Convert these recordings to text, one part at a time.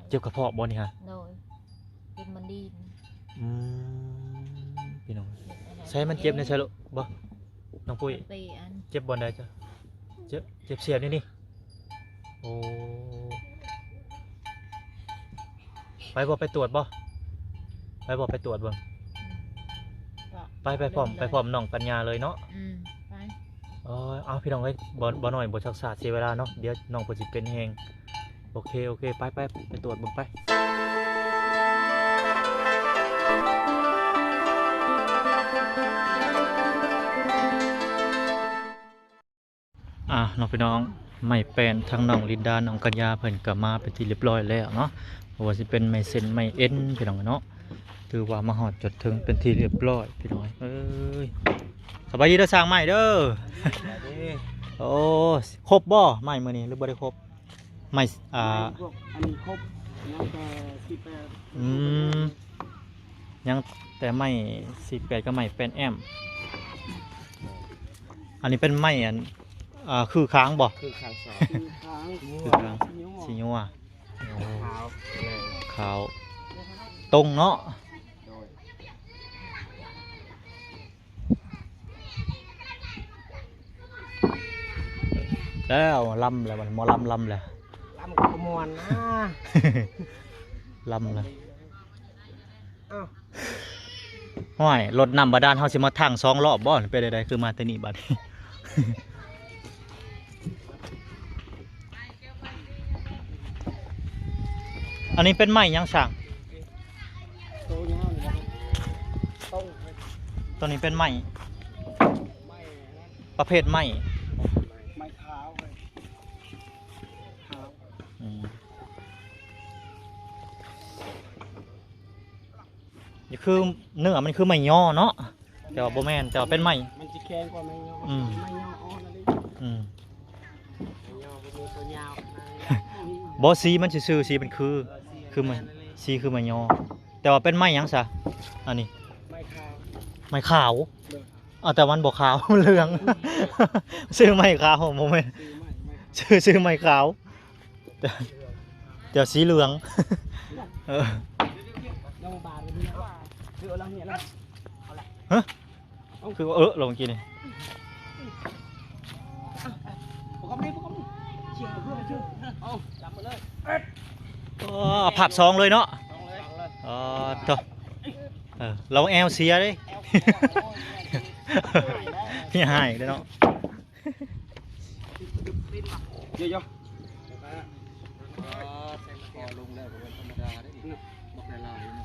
ເຈັບກະເພາະບໍ່ນີ້ຮະ? ໂດຍ ເປັນມັນດີນ. ອືມ ພີ່ນ້ອງ ເຮັດອັນນັ້ນ ໃສ່ມັນເຈັບໃນໃສ່ລູກບໍ່? ນ້ອງປຸ້ຍ ໄປອັນ ເຈັບບ່ອນໃດເຈົ້າ? ເຈັບ ເຈັບສຽບຢູ່ນີ້. ໂອ້ ໄປບໍ່? ໄປຕວດບໍ່? ໄປບໍ່? ໄປຕວດເບິ່ງ. ອືມ ໄປ ໄປພ້ອມ ໄປພ້ອມນ້ອງກັນຍາເລີຍເນາະ. ອືມ ໄປ. ເອີ ເອົາ ພີ່ນ້ອງເອີຍ ບໍ່ ບໍ່ນ້ອຍ ບໍ່ຊັກຊ້າເສຍເວລາເນາະ ດຽວນ້ອງເພິ່ນຊິເປັນແຮງ. ໂອເຄ ໂອເຄ ໄປ ໄປ ໄປຕວດເບິ່ງໄປ. ອ່າ ເນາະ ພີ່ນ້ອງ ໄມ້ແປ້ນ ທາງນ້ອງລິນດາ ນ້ອງກັນຍາ ເພິ່ນກໍມາເປັນທີ່ຮຽບຮ້ອຍແລ້ວເນາະ. ບໍ່ວ່າຊິເປັນໄມ້ເສັ້ນ ໄມ້ເອັນ ພີ່ນ້ອງເນາະ ຖືວ່າມາຮອດຈົດເຖິງເປັນທີ່ຮຽບຮ້ອຍ ພີ່ນ້ອງເອີຍ. ສະບາຍດີເດີ ຊ່າງໄມ້ເດີ. ໂອ້ ຄົບບໍ່ໄມ້ມື້ນີ້ ຫຼືບໍ່ໄດ້ຄົບ? ໄມ້ ອ່າ ໄມ້ພວກອັນນີ້ຄົບ ຍັງແຕ່ສີ່ແປດ. ອືມ ຍັງແຕ່ໄມ້ສີ່ແປດກັບໄມ້ແປ້ນແອ້ມ. ອັນນີ້ເປັນໄມ້ອັນ ອ່າ ຄືຄາງບໍ່? ຄືຄາງສອງ ຄືຄາງ ຄືຄາງ ສີຍົວ ສີຍົວ. ໂອ້ ຂາວ ຂາວ ຕົງເນາະ. ໂດຍ ແລ້ວລຳແລ້ວ ໝໍລຳລຳແລ້ວ ລຳກໍມ່ວນນະ ລຳແລ້ວ. ອ້າວ ຫ້ວຍ ລົດນ້ຳບາດານເຮົາຊິມາຖັງສອງລອບບໍ່? ເປັນໃດໆ ຄືມາແຕ່ນີ້ບັດນີ້. ອັນນີ້ເປັນໄມ້ຫຍັງຊ່າງ? ໂຕຍາວນີ້ນະ ຕົ້ນ ໂຕນີ້ເປັນໄມ້ ໄມ້ອັນນັ້ນ ປະເພດໄມ້ ໄມ້ຂາວເວີຍ ຂາວ. ອືມ ນີ້ຄືເນື້ອມັນຄືໄມ້ຍໍ້ເນາະ ແຕ່ວ່າບໍ່ແມ່ນ ແຕ່ວ່າເປັນໄມ້ ມັນຊິແຂງກວ່າໄມ້ຍໍ້. ອືມ ໄມ້ຍໍ້ອ່ອນອັນນີ້. ອືມ ໄມ້ຍໍ້ບໍ່ມີຕົວຍາວ ບໍ່ ສີມັນຊື່ໆ ສີມັນຄື ເອີ ສີ ຄືໄມ້ ແມ່ນອັນນີ້ ສີຄືໄມ້ຍໍ້ ແຕ່ວ່າເປັນໄມ້ຫຍັງຊະ? ອັນນີ້ໄມ້ຂາວ ໄມ້ຂາວ. ໂດຍ ອ້າວ ແຕ່ມັນບໍ່ຂາວ ມັນເຫຼືອງ ຊື່ໄມ້ຂາວ ບໍ່ແມ່ນ ຊື່ໄມ້ ໄມ້ຂາວ ຊື່ ຊື່ໄມ້ຂາວ ແຕ່ ແຕ່ສີເຫຼືອງ. ເອີ ຮະ ຄືວ່າເອີ ລົງກີ້ນີ້ ໂອ້ ພາບສອງເລີຍເນາະ. ອໍ ພາບສອງເລີຍເນາະ. ອໍ ໂທ້ ເອີ ລະວັງແອວເສຍເດ້ ແອວເສຍ ມີຫາຍເດ້ເນາະ. ເຍາະໆ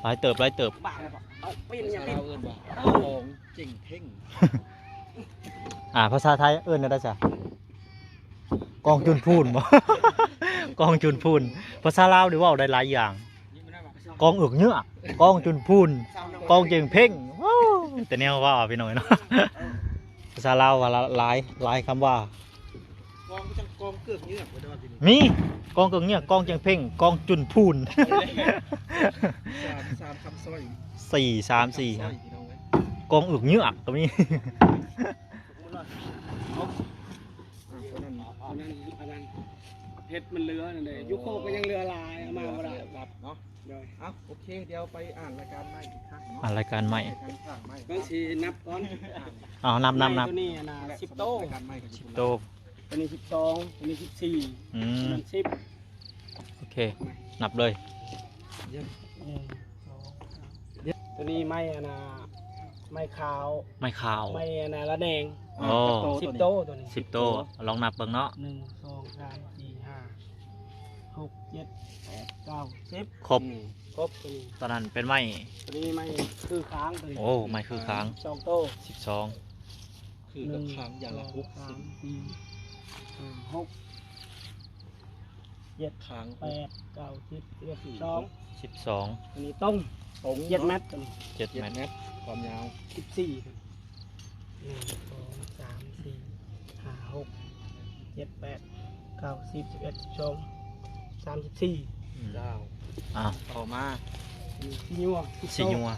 ຫຼາຍເຕີບ ຫຼາຍເຕີບ. ພາສາລາວເອີ້ນວ່າ ຂອງເຈັງເພັງ. ອ່າ ພາສາໄທເອີ້ນແນວໃດຊະ? ກອງຈຸນພູນບໍ? ກອງຈຸນພູນ. ພາສາລາວນີ້ເວົ້າໄດ້ຫຼາຍຢ່າງ. ກອງເອິກເຍືອກ ກອງຈຸນພູນ ກອງເຈັງເພັງ. ໂອ້ ແຕ່ແນວເວົ້າພີ່ນ້ອງເອີຍເນາະ. ພາສາລາວວ່າຫຼາຍ ຫຼາຍຄຳວ່າ. ກອງ ກອງເກີກເງືອກ ມີກອງເກີກເງືອກ ກອງເຈັງເພັງ ກອງຈຸນພູນ. ສາມ ສາມຄຳສ້ອຍ ສີ່ ສາມ ສີ່ ຄຳສ້ອຍ ພີ່ນ້ອງເອີຍ. ກອງເອິກເງືອກກໍມີ. ເຮັດມັນເຫຼືອນັ້ນເດ້ ຢູ່ໂຄກກໍຍັງເຫຼືອຫຼາຍ ເອົາມາບໍ່ໄດ້ເນາະ. ໂດຍ ເອົ້າ ໂອເຄ ດຽວໄປອ່ານລາຍການໃໝ່ອີກຄັ້ງເນາະ ອ່ານລາຍການໃໝ່ ລາຍການສ້າງໃໝ່ ຕ້ອງຊິນັບກ່ອນ. ເອົາ ນັບ ນັບ ນັບ ໂຕນີ້ອັນນ່າ ສິບໂຕ ສິບໂຕ ໂຕນີ້ສິບສອງ ໂຕນີ້ສິບສີ່ ອືມ ໂຕນັ້ນສິບ. ໂອເຄ ນັບເລີຍ. ໂຕນີ້ໄມ້ອັນນ່າ ໄມ້ຂາວ ໄມ້ຂາວ ໄມ້ອັນນ່າລະແນງ. ໂອ້ ສິບໂຕ ໂຕນີ້ສິບໂຕ. ລອງນັບເບິ່ງເນາະ ໜຶ່ງ ສອງ ສາມ ສີ່ ຫ້າ ຫົກ ເຈັດ ແປດ ເກົ້າ ສິບ ຄົບ ອືມ ຄົບ. ໂຕນີ້ ຕອນນັ້ນເປັນໄມ້ ໂຕນີ້ໄມ້ຄືຄາງ ໂຕນີ້. ໂອ້ ໄມ້ຄືຄາງ ສິບສອງໂຕ ສິບສອງ ຄືກັບຄາງຢ່າງລະຫົກ ໜຶ່ງ ສອງ ສາມ ສີ່ ຫ້າ ຫົກ ເຈັດ ຄາງ ແປດ ເກົ້າ ສິບ ສິບເອັດ ສິບສອງ ສິບສອງ. ອັນນີ້ຕົງ ຕົງ ເຈັດແມັດ ເຈັດແມັດ ຄວາມຍາວ ສິບສີ່. ໜຶ່ງ ສອງ ສາມ ສີ່ ຫ້າ ຫົກ ເຈັດ ແປດ ເກົ້າ ສິບ ສິບເອັດ ສິບສອງ ສາມ ສິບສີ່. ອືມ ເຈົ້າ ອ່າ ຕໍ່ມາ ສີຍົວ ສີຍົວ.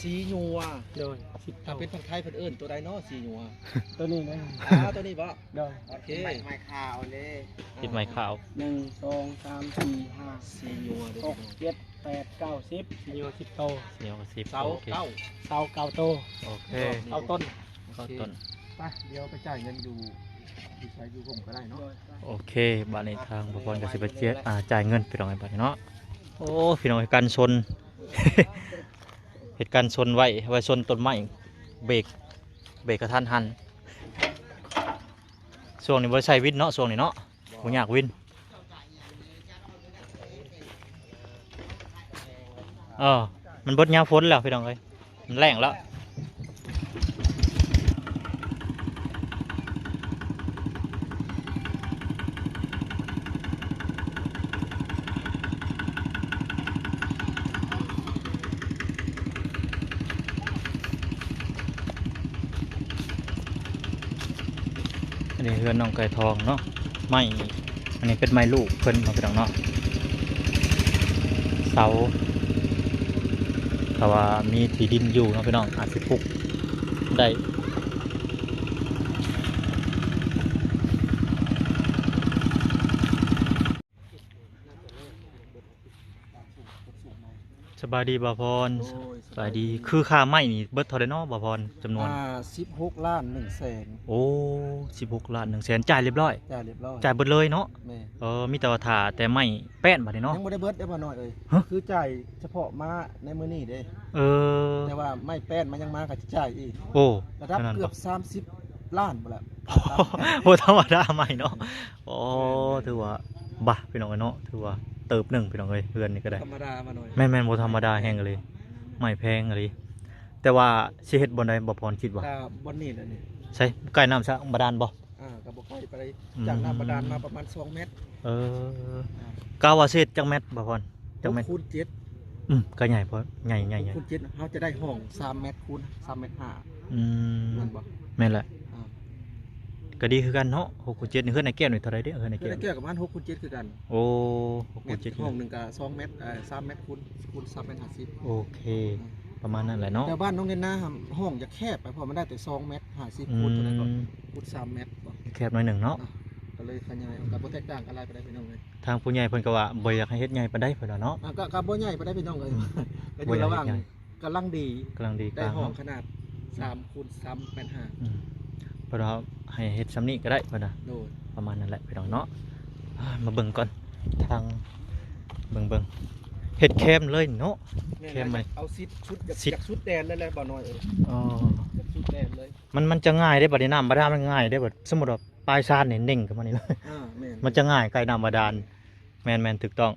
ສີຍົວ ໂດຍ ສິບ ຖ້າເປັນ ໂຕ ທາງໄທເພິ່ນເອີ້ນໂຕໃດເນາະ ສີຍົວ? ໂຕນີ້ນະ ອ່າ ໂຕນີ້ບໍ? ໂດຍ ໂອເຄ ໄມ້ ໄມ້ຂາວເດ້ ຕິດໄມ້ຂາວ ໜຶ່ງ ສອງ ສາມ ສີ່ ຫ້າ ສີຍົວເດ້ ຫົກ ເຈັດ ແປດ ເກົ້າ ສິບ ສີຍົວ ສິບ ໂຕ ສີຍົວ ສິບ ເສົາ ໂອເຄ ເກົ້າ ເສົາ ເກົ້າ ໂຕ ໂອເຄ ເກົ້າ ເກົ້າຕົ້ນ ເກົ້າ ໂອເຄ ຕົ້ນ ໄປ ດຽວໄປຈ່າຍເງິນຢູ່ ຢູ່ໃສຢູ່ຮົ່ມກໍໄດ້ເນາະ ໂດຍ ໂອເຄ ບາດນີ້ທາງບ່າວພອນກໍຊິໄປເຈ- ອ່າ ຈ່າຍເງິນ ພີ່ນ້ອງເອີຍ ບາດນີ້ເນາະ ໂອ້ ພີ່ນ້ອງເອີຍ ກັນຊົນ ເຮັດກັນຊົນໄວ້ ໄວ້ຊົນຕົ້ນໄມ້ ເບຣກ ເບຣກກະທັນຫັນ ຊ່ວງນີ້ບໍ່ໄດ້ໃສ່ວິນເນາະ ຊ່ວງນີ້ເນາະ ບໍ່ຍາກວິນ ເອີ ມັນເບິດຍາມຝົນແລ້ວ ພີ່ນ້ອງເອີຍ ມັນແລ້ງແລ້ວ ອັນນີ້ເຮືອນນ້ອງໄກ່ທອງເນາະ ໄມ້ ອັນນີ້ເປັນໄມ້ລູກເພິ່ນເນາະ ພີ່ນ້ອງເນາະ ເສົາ ຖ້າວ່າມີທີ່ດິນຢູ່ເນາະ ພີ່ນ້ອງ ອາດຊິປຸກໄດ້ ສະບາຍດີບ່າວພອນ ໂອ້ຍ ສະບາຍດີ ຄືຄ່າໄມ້ນີ້ເບິດເທົ່າໃດເນາະບ່າວພອນ ຈຳນວນ? ອ່າ ສິບຫົກລ້ານໜຶ່ງແສນ ໂອ້ ສິບຫົກລ້ານໜຶ່ງແສນ ຈ່າຍລຽບຮ້ອຍ ຈ່າຍລຽບຮ້ອຍ ຈ່າຍເບິດເລີຍເນາະ ແມ່ນ ເອີ ມີແຕ່ວ່າຖ້າແຕ່ໄມ້ແປ້ນບາດນີ້ເນາະ ຍັງບໍ່ໄດ້ເບິດເດ້ບ່າວນ້ອຍເອີຍ ຮະ ຄືຈ່າຍສະເພາະມາໃນມື້ນີ້ເດ້ ເອີ ແຕ່ວ່າໄມ້ແປ້ນມັນຍັງມາກໍຊິຈ່າຍອີກ ໂອ້ ລະດັບເກືອບສາມສິບລ້ານພຸ້ນແຫຼະ ບໍ່ທຳມະດາໄມ້ເນາະ ໂອ້ ແມ່ນໆ ຖືວ່າ ບາ ພີ່ນ້ອງເອີຍເນາະ ຖືວ່າເຕີບໜຶ່ງ ພີ່ນ້ອງເອີຍ ເຮືອນນີ້ກໍໄດ້ ບໍ່ທຳມະດາ ມາໜ້ອຍ ແມ່ນໆ ບໍ່ທຳມະດາແຮງອີ່ຫຼີ ໄມ້ແພງອີ່ຫຼີ ແຕ່ວ່າຊິເຮັດບ່ອນໃດ ບ່າວພອນຄິດວ່າ? ກໍບ່ອນນີ້ແຫຼະນີ້ ໃສ ໃກ້ນ້ຳສະບາດານບໍ່? ອ່າ ກໍບໍ່ໄກປານໃດ ອືມ ຈາກນ້ຳບາດານມາປະມານສອງແມັດ ເອີ ອ່າ ກະວ່າຊິເຮັດຈັກແມັດ ບ່າວພອນ? ຈັກແມັດ? ຫົກຄູນເຈັດ ອືມ ກໍໃຫຍ່ພໍ ໃຫຍ່ ໃຫຍ່ ຫົກ ໃຫຍ່ ຄູນເຈັດ ເຮົາຈະໄດ້ຫ້ອງສາມແມັດຄູນສາມແມັດຫ້າ ອືມ ແມ່ນບໍ່? ແມ່ນແຫຼະ ອ່າ ກໍດີຄືກັນເນາະ ຫົກຄູນເຈັດນີ້ ເຮືອນອ້າຍແກ້ວນີ້ເທົ່າໃດເດ້? ເຮືອນອ້າຍແກ້ວ ເຮືອນອ້າຍແກ້ວກໍປະມານຫົກຄູນເຈັດຄືກັນ ໂອ້ ຫົກຄູນເຈັດ ຫ້ອງໜຶ່ງກໍສອງແມັດ ເອີ ສາມແມັດຄູນ ຄູນສາມແມັດຫ້າສິບ ໂອເຄ ອ່າ ປະມານນັ້ນແຫຼະເນາະ ແຕ່ບ້ານນ້ອງເນນນາຫັ້ນ ຫ້ອງຈະແຄບໄປ ເພາະມັນໄດ້ແຕ່ສອງແມັດຫ້າສິບ ອືມ ຄູນເທົ່າໃດກໍ ຄູນສາມແມັດ ກໍເລີຍຂະຫຍາຍອອກ ອ່າ ກໍບໍ່ແຕກຕ່າງກັນຫຼາຍປານໃດ ພີ່ນ້ອງເອີຍ ທາງຜູ້ໃຫຍ່ເພິ່ນກໍວ່າບໍ່ຢາກໃຫ້ເຮັດໃຫຍ່ປານໃດ ເພິ່ນວ່າເນາະ ອ່າ ກໍ ກໍບໍ່ໃຫຍ່ປານໃດ ພີ່ນ້ອງເອີຍ ອືມ ກໍຢູ່ລະຫວ່າງ ກຳລັງດີ ກຳລັງດີ ໃນຫ້ອງຂະໜາດສາມຄູນສາມແມັດຫ້າ ອືມ ເພິ່ນວ່າໃຫ້ເຮັດຊ່ຳນີ້ກໍໄດ້ເພິ່ນວ່າ ໂດຍ ປະມານນັ້ນແຫຼະ ພີ່ນ້ອງເນາະ ອ່າ ມາເບິ່ງກ່ອນ ທາງ ເບິ່ງໆ ເຮັດແຄມເລີຍເນາະ ແຄມ ເອົາຊິດສຸດ ຢາກ ຊິດ ຢາກສຸດແດນເລີຍແຫຼະ ບ່າວນ້ອຍເອີຍ ອໍ ຢາກສຸດແດນເລີຍ ມັນ ມັນຈະງ່າຍເດ້ ບາດນີ້ນ້ຳບາດານມັນງ່າຍເດ້ ບາດສົມມຸດວ່າ ປາຍຊານນີ້ເໜັງຂຶ້ນມານີ້ເລີຍ ອ່າ ແມ່ນ ມັນຈະງ່າຍໃກ້ນ້ຳບາດານ ແມ່ນໆ ຖືກຕ້ອງ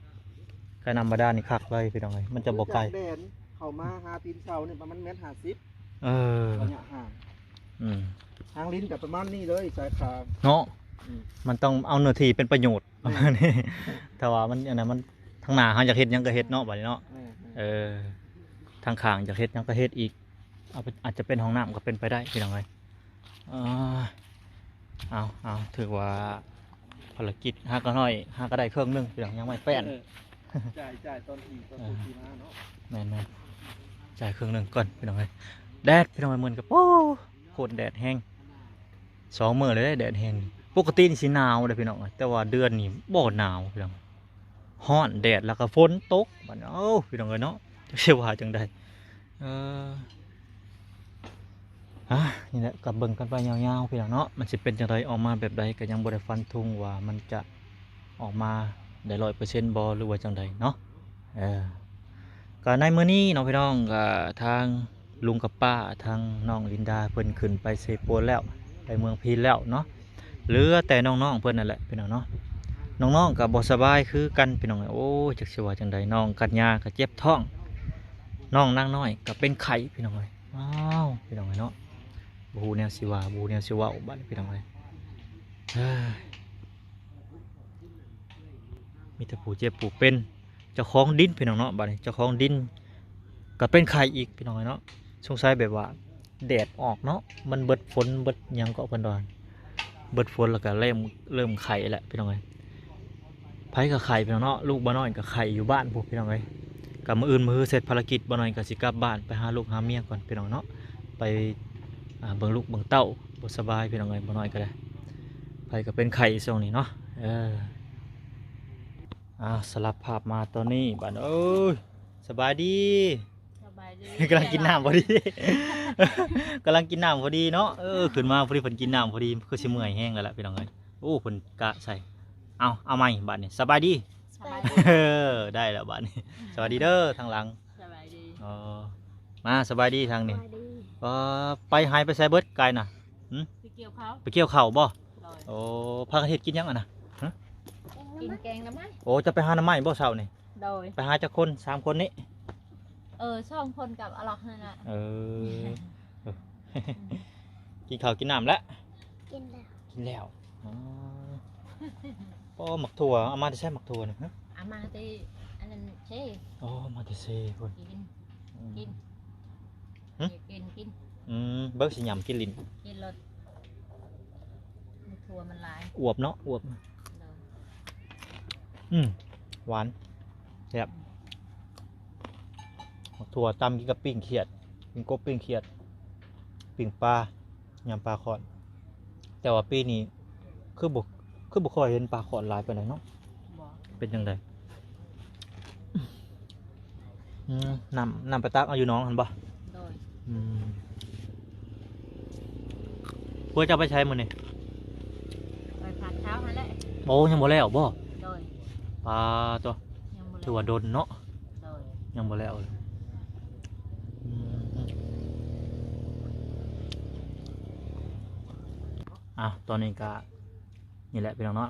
ໃກ້ນ້ຳບາດານນີ້ຄັກເລີຍ ພີ່ນ້ອງເອີຍ ມັນຈະບໍ່ໄກ ຈາກແດນເຂົ້າມາຫາຕີນເສົານີ້ປະມານແມັດຫ້າສິບ ເອີ ໄລຍະຫ່າງ ອືມ ທາງດິນກໍປະມານນີ້ເລີຍ ສາຍຂາງເນາະ ອືມ ມັນຕ້ອງເອົາເນື້ອທີ່ເປັນປະໂຫຍດ ປະມານນີ້ ແມ່ນ ຖ້າວ່າມັນ ອັນນັ້ນມັນ ທາງໜ້າເຮົາຢາກເຮັດຫຍັງກໍເຮັດເນາະ ບາດນີ້ເນາະ ແມ່ນໆ ເອີ ທາງຂ້າງຢາກເຮັດຫຍັງກໍເຮັດອີກ ອາດ ອາດຈະເປັນຫ້ອງນ້ຳກໍເປັນໄປໄດ້ ພີ່ນ້ອງເອີຍ ເອີ ເອົາ ເອົາ ຖືວ່າພາລະກິດຫາກໍໜ້ອຍ ຫາກໍໄດ້ເຄິ່ງໜຶ່ງ ພີ່ນ້ອງ ຍັງໄມ່ແປ້ນ ເອີ ຈ່າຍ ຈ່າຍຕອນທີ່ ຕອນທີ່ມາເນາະ ແມ່ນໆ ຈ່າຍເຄິ່ງໜຶ່ງກ່ອນ ພີ່ນ້ອງເອີຍ ແດດ ພີ່ນ້ອງເອີຍ ມື້ນີ້ກໍ ໂອ້ ໂຄດແດດແຮງ ສອງມື້ແລ້ວເດ້ແດດແຮງ ປົກກະຕິນີ້ຊິໜາວເດ້ພີ່ນ້ອງ ແຕ່ວ່າເດືອນນີ້ບໍ່ໜາວພີ່ນ້ອງ ຮ້ອນແດດແລ້ວກໍຝົນຕົກ ບາດນີ້ ເອົ້າ ພີ່ນ້ອງເອີຍເນາະ ຈັກຊິວ່າຈັ່ງໃດ ເອີ ອ່າ ນີ້ແຫຼະ ກໍເບິ່ງກັນໄປຍາວໆ ພີ່ນ້ອງເນາະ ມັນຊິເປັນຈັ່ງໃດ ອອກມາແບບໃດ ກໍຍັງບໍ່ໄດ້ຟັນທຸງວ່າມັນຈະອອກມາໄດ້ຮ້ອຍເປີເຊັນບໍ່ ຫຼືວ່າຈັ່ງໃດເນາະ ເອີ ກໍໃນມື້ນີ້ເນາະ ພີ່ນ້ອງ ກໍທາງ ລຸງກັບປ້າ ທາງນ້ອງລິນດາເພິ່ນຂຶ້ນໄປເຊໂປນແລ້ວ ໄປເມືອງພີນແລ້ວເນາະ ເຫຼືອແຕ່ນ້ອງໆເພິ່ນນັ້ນແຫຼະພີ່ນ້ອງເນາະ ນ້ອງໆກໍບໍ່ສະບາຍຄືກັນພີ່ນ້ອງເອີຍ ໂອ້ຍ ຈັກຊິວ່າຈັ່ງໃດ ນ້ອງກັນຍາກໍເຈັບທ້ອງ ນ້ອງນາງນ້ອຍກໍເປັນໄຂ້ພີ່ນ້ອງເອີຍ ອ້າວ ພີ່ນ້ອງເອີຍເນາະ ບໍ່ຮູ້ແນວຊິວ່າ ບໍ່ຮູ້ແນວຊິເວົ້າ ບາດນີ້ພີ່ນ້ອງເອີຍ ເອີຍ ມີແຕ່ຜູ້ເຈັບຜູ້ເປັນ ເຈົ້າຂອງດິນພີ່ນ້ອງເນາະ ບາດນີ້ເຈົ້າຂອງດິນກໍເປັນໄຂ້ອີກພີ່ນ້ອງເອີຍເນາະ ສົງໄສແບບວ່າແດດອອກເນາະ ມັນເບິດຝົນເບິດຫຍັງເກາະເພິ່ນວ່າ ເບິດຝົນແລ້ວກໍເລີ່ມ ເລີ່ມໄຂ້ແຫຼະພີ່ນ້ອງເອີຍ ໃຜກໍໄຂ້ພີ່ນ້ອງເນາະ ລູກບ່າວນ້ອຍກໍໄຂ້ຢູ່ບ້ານພຸ້ນພີ່ນ້ອງເອີຍ ກະມື້ອື່ນມື້ຮືເສັດພາລະກິດ ບໍ່ນ້ອຍກະຊິກັບບ້ານໄປຫາລູກຫາເມຍກ່ອນພີ່ນ້ອງເນາະ ໄປ ອ່າ ເບິ່ງລູກເບິ່ງເຕົ້າ ບໍ່ສະບາຍພີ່ນ້ອງເອີຍ ບໍ່ນ້ອຍກະໄດ້ ໃຜກະເປັນໄຂ້ຊ່ວງນີ້ເນາະ ເອີ ອ່າ ສະຫຼັບພາບມາຕອນນີ້ບາດ ໂອ້ຍ ສະບາຍດີ ສະບາຍດີ ກຳລັງກິນນ້ຳພໍດີ ກຳລັງກິນນ້ຳພໍດີເນາະ ເອີ ຂຶ້ນມາພໍດີເພິ່ນກິນນ້ຳພໍດີ ຄືຊິເມື່ອຍແຮງແລ້ວລະພີ່ນ້ອງເອີຍ ໂອ້ ເພິ່ນກະໃສ່ ເອົາ ເອົາໃໝ່ບາດນີ້ ສະບາຍດີ ສະບາຍດີ ເອີ ໄດ້ແລ້ວບາດນີ້ ສະບາຍດີເດີທາງຫຼັງ ສະບາຍດີ ອໍ ມາ ສະບາຍດີທາງນີ້ ສະບາຍດີ ອໍ ໄປໃຫໄປໃສເບິດກາຍນະ ຫື ໄປກ່ຽວເຂົ້າ ໄປກ່ຽວເຂົ້າບໍ່ ໂດຍ ໂອ້ ພາກັນເຮັດກິນຫຍັງຫັ້ນນະ ຫື ກິນແກງໜໍ່ໄມ້ ໂອ້ ຈະໄປຫາໜໍ່ໄມ້ບໍ່ເຊົ້ານີ້ ໂດຍ ໄປຫາຈັກຄົນ ສາມຄົນນີ້ ເອີ ສອງຄົນກັບອາລັອກຫັ້ນນະ ເອີ ກິນເຂົ້າກິນນ້ຳແລ້ວ ກິນແລ້ວ ກິນແລ້ວ ອໍ ໂອ້ ໝາກຖົ່ວ ເອົາມາແຕ່ໃສໝາກຖົ່ວນະ ຮະ ເອົາມາແຕ່ອັນນັ້ນເຊ ອໍ ມາແຕ່ເຊພຸ້ນ ກິນ ອືມ ກິນ ຫຶ ກິນ ກິນ ອືມ ເບິ່ງຊິຫຍ້ຳກິນຫຼິ້ນ ກິນໂລດ ໝາກຖົ່ວມັນຫຼາຍ ອວບເນາະ ອວບ ໂດຍ ອືມ ຫວານ ແຊບ ໝາກຖົ່ວຕຳກິນກັບປີ້ງຂຽດ ປີ້ງກົບ ປີ້ງຂຽດ ປີ້ງປາ ຍຳປາຂອດ ແຕ່ວ່າປີນີ້ຄືບໍ່ ຄືບໍ່ຄ່ອຍເຫັນປາຂອດຫຼາຍປານໃດເນາະ ບໍ່ ເປັນຈັ່ງໃດ ອືມ ນ້ຳ ນ້ຳໄປຕັກເອົາຢູ່ໜອງຫັ້ນບໍ່ ໂດຍ ອືມ ພວກເຈົ້າໄປໃສມື້ນີ້ ໄປພາດເຊົ້າຫັ້ນແຫຼະ ໂອ້ ຍັງບໍ່ແລ້ວບໍ່ ໂດຍ ປາໂຕ ຍັງບໍ່ແລ້ວ ຖືວ່າດົນເນາະ ໂດຍ ຍັງບໍ່ແລ້ວເລີຍ ອືມ ອ່ະ ຕອນນີ້ກະ ນີ້ແຫຼະພີ່ນ້ອງເນາະ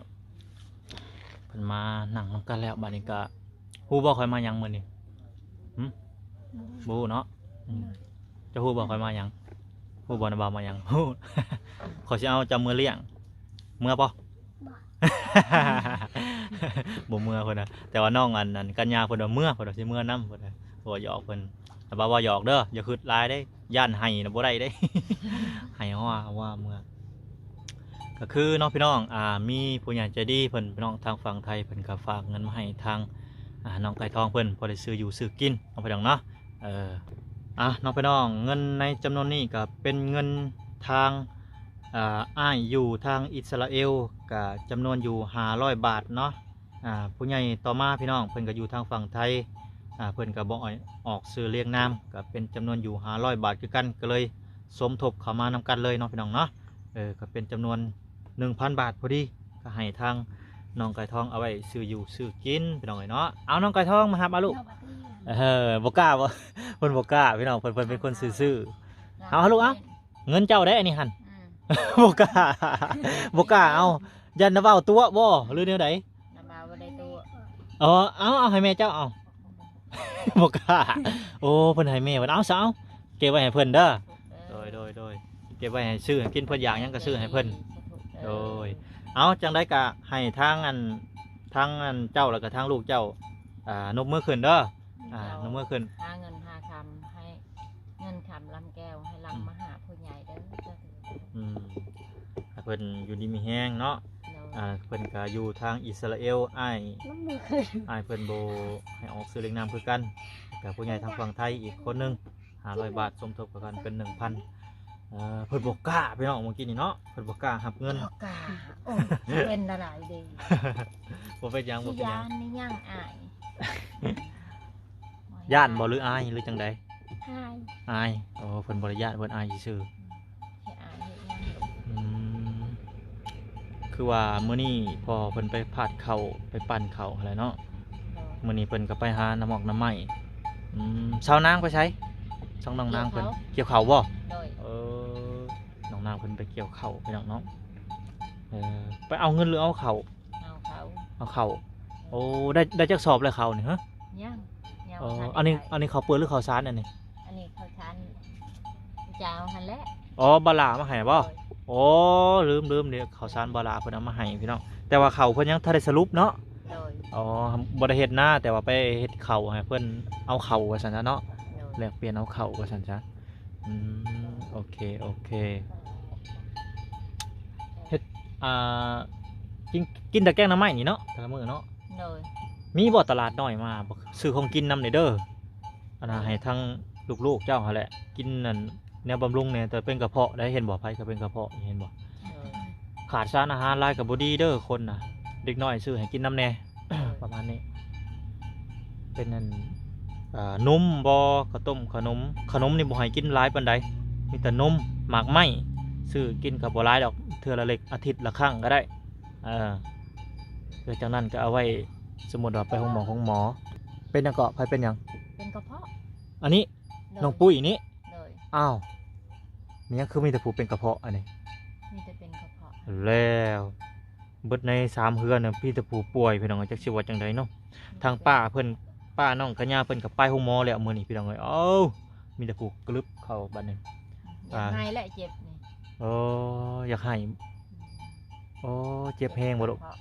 ເພິ່ນມານັ່ງນຳກັນແລ້ວ ບາດນີ້ກະ ຮູ້ບໍ່ຂ້ອຍມາຫຍັງມື້ນີ້ ຫຶ ບໍ່ຮູ້ເນາະ ອືມ ເຈົ້າຮູ້ບໍ່ຂ້ອຍມາຫຍັງ ຮູ້ບໍ່ນະ ບ່າວມາຫຍັງ ຮູ້ ຂ້ອຍຊິເອົາເຈົ້າເມືອລ້ຽງ ເມືອບໍ່ ບໍ່ ບໍ່ເມືອເພິ່ນນະ ແຕ່ວ່ານ້ອງອັນ ອັນກັນຍາເພິ່ນວ່າເມືອ ເພິ່ນວ່າຊິເມືອນຳ ເພິ່ນວ່າ ເວົ້າຫຍອກເພິ່ນ ແຕ່ວ່າເວົ້າຫຍອກເດີ ຢ່າຄຶດຫຼາຍເດ້ ຢ້ານໄຫ້ນະບໍ່ໄດ້ເດ້ ໄຫ້ຮອວ່າເມືອ ກະຄືເນາະພີ່ນ້ອງ ອ່າ ມີຜູ້ໃຫຍ່ໃຈດີເພິ່ນ ພີ່ນ້ອງທາງຝັ່ງໄທເພິ່ນກະຝາກເງິນມາໃຫ້ທາງ ອ່າ ນ້ອງໄກ່ທອງເພິ່ນ ພໍໄດ້ຊື້ຢູ່ຊື້ກິນເນາະພີ່ນ້ອງເນາະ ເອີ ອ່າ ເນາະພີ່ນ້ອງ ເງິນໃນຈຳນວນນີ້ກະເປັນເງິນທາງ ອ່າ ອ້າຍຢູ່ທາງອິດສະຣາເອວ ກະຈຳນວນຢູ່ຫ້າຮ້ອຍບາດເນາະ ອ່າ ຜູ້ໃຫຍ່ຕໍ່ມາພີ່ນ້ອງ ເພິ່ນກະຢູ່ທາງຝັ່ງໄທ ອ່າ ເພິ່ນກະບໍ່ອອກຊື່ລຽງນາມ ກະເປັນຈຳນວນຢູ່ຫ້າຮ້ອຍບາດຄືກັນ ກະເລີຍສົມທົບເຂົ້າມານຳກັນເລີຍເນາະພີ່ນ້ອງເນາະ ເອີ ກະເປັນຈຳນວນໜຶ່ງພັນບາດພໍດີ ກະໃຫ້ທາງນ້ອງໄກ່ທອງເອົາໄວ້ຊື້ຢູ່ຊື້ກິນພີ່ນ້ອງເອີຍເນາະ ເອົາ ນ້ອງໄກ່ທອງມາຮັບເອົາລູກ ເອີ ບໍ່ກ້າບໍ່ ເພິ່ນບໍ່ກ້າພີ່ນ້ອງ ເພິ່ນ ເພິ່ນເປັນຄົນຊື່ໆ ເອົາລູກ ເອົາ ເງິນເຈົ້າເດ້ອັນນີ້ຫັ້ນ ອືມ ບໍ່ກ້າ ບໍ່ກ້າ ເອົາ ຢ້ານນະເວົ້າຕົວະບໍ່ ຫຼືແນວໃດ ນະເວົ້າບໍ່ໄດ້ຕົວະ ອໍ ເອົາ ເອົາໃຫ້ແມ່ເຈົ້າ ເອົາ ບໍ່ກ້າ ໂອ້ ເພິ່ນໃຫ້ແມ່ເພິ່ນ ເອົາຊະ ເອົາ ເກັບໄວ້ໃຫ້ເພິ່ນເດີ ເອີ ໂດຍ ໂດຍ ໂດຍ ເກັບໄວ້ໃຫ້ຊື້ໃຫ້ກິນ ເພິ່ນຢາກຫຍັງກະຊື້ໃຫ້ເພິ່ນ ເອີ ໂດຍ ເອົາ ຈັ່ງໃດກະໃຫ້ທາງອັນ ທາງອັນເຈົ້າ ແລ້ວກະທາງລູກເຈົ້າ ອ່າ ນົບມືຂຶ້ນເດີ ອ່າ ເຈົ້າ ນົບມືຂຶ້ນ ຫາເງິນຫາຄຳໃຫ້ ເງິນຄຳລຳແກ້ວໃຫ້ຫຼັ່ງ ອືມ ມາຫາຜູ້ໃຫຍ່ເດີ ສາທຸ ອືມ ໃຫ້ເພິ່ນຢູ່ດີມີແຮງເນາະ ໂດຍ ອ່າ ເພິ່ນກະຢູ່ທາງອິດສະຣາເອວ ອ້າຍ ອ້າຍເພິ່ນບໍ່ໃຫ້ອອກຊື່ລຽງນາມຄືກັນ ກະຜູ້ໃຫຍ່ທາງຝັ່ງໄທອີກຄົນໜຶ່ງ ຫ້າຮ້ອຍບາດ ສົມທົບເຂົ້າກັນເປັນໜຶ່ງພັນ ເອີ ເພິ່ນບໍ່ກ້າພີ່ນ້ອງ ມື້ກີ້ນີ້ເນາະ ເພິ່ນບໍ່ກ້າຮັບເງິນ ບໍ່ກ້າ ໂອ້ຍ ເປັນຫຼາຍເດ້ ບໍ່ເປັນຫຍັງ ບໍ່ເປັນຫຍັງ ຢ້ານນີ້ຫຍັງ ອາຍ ຢ້ານບໍ່ ຫຼືອາຍ ຫຼືຈັ່ງໃດ ອາຍ ອາຍ ໂອ້ ເພິ່ນບໍ່ໄດ້ຢ້ານ ເພິ່ນອາຍຊື່ໆ ອືມ ຄືວ່າມື້ນີ້ພໍ່ເພິ່ນໄປພາດເຂົ້າ ໄປປັ່ນເຂົ້າຫັ້ນແຫຼະເນາະ ໂດຍ ມື້ນີ້ເພິ່ນກະໄປຫາໜໍ່ໝອກໜໍ່ໄມ້ ອືມ ຊາວນາງໄປໃສ ຊາວນ້ອງນາງເພິ່ນ ກ່ຽວເຂົ້າ ກ່ຽວເຂົ້າບໍ່ ໂດຍ ເອີ ນ້ອງນາງເພິ່ນໄປກ່ຽວເຂົ້າພີ່ນ້ອງເນາະ ເອີ ໄປເອົາເງິນ ຫຼືເອົາເຂົ້າ ເອົາເຂົ້າ ເອົາເຂົ້າ ໂອ້ ໄດ້ ໄດ້ຈັກສອບແລ້ວເຂົ້ານີ້ ຮະ ຍັງ ຍັງ ອໍ ບໍ່ທັນ ອັນນີ້ ໄດ້ ອັນນີ້ເຂົ້າເປືອກ ຫຼືເຂົ້າສານອັນນີ້ ອັນນີ້ເຂົ້າສານເຈົ້າຫັ້ນແຫຼະ ອໍ ບ່າວຫຼ້າມາໃຫ້ບໍ່ ໂດຍ ໂອ້ ລືມ ລືມ ເດ້ ເຂົ້າສານບ່າວຫຼ້າເພິ່ນເອົາມາໃຫ້ພີ່ນ້ອງ ແຕ່ວ່າເຂົ້າເພິ່ນຍັງບໍ່ທັນໄດ້ສະຫຼຸບເນາະ ໂດຍ ອໍ ບໍ່ໄດ້ເຮັດນາ ແຕ່ວ່າໄປເຮັດເຂົ້າໃຫ້ເພິ່ນ ເອົາເຂົ້າວ່າຊັ້ນຊະເນາະ ໂດຍ ແລກປ່ຽນເອົາເຂົ້າວ່າຊັ້ນຊະ ອືມ ໂອເຄ ໂອເຄ ເຮັດ ອ່າ ກິນ ກິນແຕ່ແກງໜໍ່ໄມ້ນີ້ເນາະ ແຕ່ລະມື້ເນາະ ໂດຍ ມີບໍ່ຕະຫຼາດນ້ອຍມາ ຊື້ຂອງກິນນຳແດ່ເດີ ອັນນ່າ ໃຫ້ທັງລູກໆເຈົ້າຫັ້ນແຫຼະ ກິນອັນແນວບຳລຸງແດ່ ແຕ່ເປັນກະເພາະໄດ໋ ເຫັນບໍ່ ໃຜກໍເປັນກະເພາະ ເຫັນບໍ່ ຂາດສານອາຫານຫຼາຍກໍບໍ່ດີເດີ ຄົນນະ ເດັກນ້ອຍຊື້ໃຫ້ກິນນຳແດ່ ປະມານນີ້ ເປັນອັນ ເອີ ນົມບໍ່ ເຂົ້າຕົ້ມ ຂະໜົມ ຂະໜົມນີ້ບໍ່ໃຫ້ກິນຫຼາຍປານໃດ ມີແຕ່ນົມ ໝາກໄມ້ ຊື້ກິນກໍບໍ່ຫຼາຍດອກ ເທື່ອລະເລັກ ອາທິດລະຄັ້ງກໍໄດ້ ເອີ ຫຼັງຈາກນັ້ນກໍເອົາໄວ້ ສົມມຸດວ່າໄປໂຮງໝໍ ໂຮງໝໍ ເປັນຫຍັງເກາະ ໃຜເປັນຫຍັງ ເປັນກະເພາະ ອັນນີ້ ໂດຍ ນ້ອງປຸ້ຍນີ້ ໂດຍ ອ້າວ ມີຫຍັງຄືມີແຕ່ຜູ້ເປັນກະເພາະ ອັນນີ້ ມີແຕ່ເປັນກະເພາະ ແລ້ວ ເບິດໃນສາມເຮືອນນະ ມີແຕ່ຜູ້ປ່ວຍ ພີ່ນ້ອງ ຈັກຊິວ່າຈັ່ງໃດເນາະ ທາງປ້າເພິ່ນ ປ້ານ້ອງກັນຍາເພິ່ນກໍໄປໂຮງໝໍແລ້ວມື້ນີ້ ພີ່ນ້ອງເອີຍ ເອົ້າ ມີແຕ່ຜູ້ກະລຶບເຂົ້າບັດນີ້ ຢາກໄຫ້ແຫຼະ ເຈັບນີ້ ໂອ້ ຢາກໄຫ້ ອືມ ໂອ້ ເຈັບແຮງບໍ່ລູກ ເຈັບກະເພາະ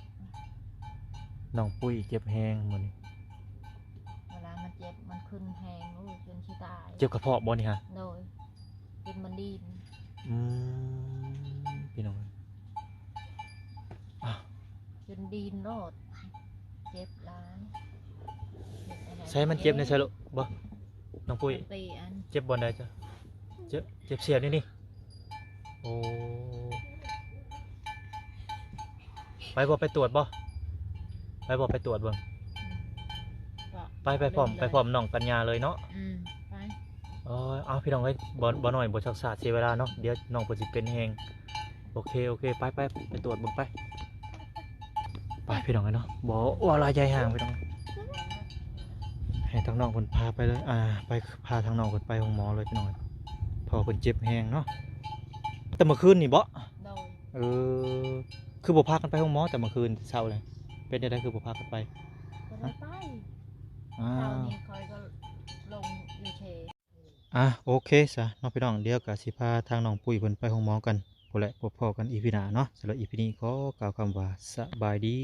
ນ້ອງປຸ້ຍເຈັບແຮງມື້ນີ້ ເວລາມັນເຈັບ ມັນຂຶ້ນແຮງ ໂອ້ຍ ຈົນຊິຕາຍ ເຈັບກະເພາະບໍ່ນີ້ຮະ ໂດຍ ຈົນມັນດີນ ອືມ ພີ່ນ້ອງເອີຍ ອ້າວ ຈົນດີນໂລດ ເຈັບຫຼາຍ ໃສມັນເຈັບໃນໃສລູກ ບໍ່ ນ້ອງປຸ້ຍ ເຕະອັນ ເຈັບບ່ອນໃດເຈົ້າ ເຈັບ ເຈັບສຽບນີ້ນີ້ ໂອ້ ໄປບໍ່ ໄປຕວດບໍ່ ໄປບໍ່ ໄປຕວດເບິ່ງ ອືມ ໄປ ໄປພ້ອມ ໄປພ້ອມນ້ອງກັນຍາເລີຍເນາະ ອືມ ໄປ ເອີ ເອົາ ພີ່ນ້ອງເອີຍ ບໍ່ ບໍ່ໜ້ອຍ ບໍ່ຊັກຊ້າເສຍເວລາເນາະ ດຽວນ້ອງເພິ່ນຊິເປັນແຮງ ໂອເຄ ໂອເຄ ໄປ ໄປ ໄປຕວດເບິ່ງໄປ ໄປ ພີ່ນ້ອງເອີຍເນາະ ບໍ່ວ່າຫຼາຍໃຫຍ່ຫ່າງ ພີ່ນ້ອງ ໃຫ້ທາງນ້ອງເພິ່ນພາໄປເລີຍ ອ່າ ໄປ ພາທາງນ້ອງເພິ່ນໄປໂຮງໝໍເລີຍ ພີ່ນ້ອງ ເພາະວ່າເພິ່ນເຈັບແຮງເນາະ ແຕ່ເມື່ອຄືນນີ້ບໍ? ໂດຍ ເອີ ຄືບໍ່ພາກັນໄປໂຮງໝໍແຕ່ເມື່ອຄືນເຊົ້າເລີຍ ເປັນຈັ່ງໃດຄືບໍ່ພາກັນໄປ? ບໍ່ໄດ້ໄປ ອ້າວ ເຊົ້ານີ້ຂ້ອຍກໍລົງຢູ່ເຂດ ອ່າ ໂອເຄຊະເນາະພີ່ນ້ອງ ດຽວກະຊິພາທາງນ້ອງປຸ້ຍເພິ່ນໄປໂຮງໝໍກັນພຸ້ນແຫຼະ ພົບພໍ້ກັນອີພີໜ້າເນາະ ສຳລັບອີພີນີ້ຂໍກ່າວຄຳວ່າສະບາຍດີ.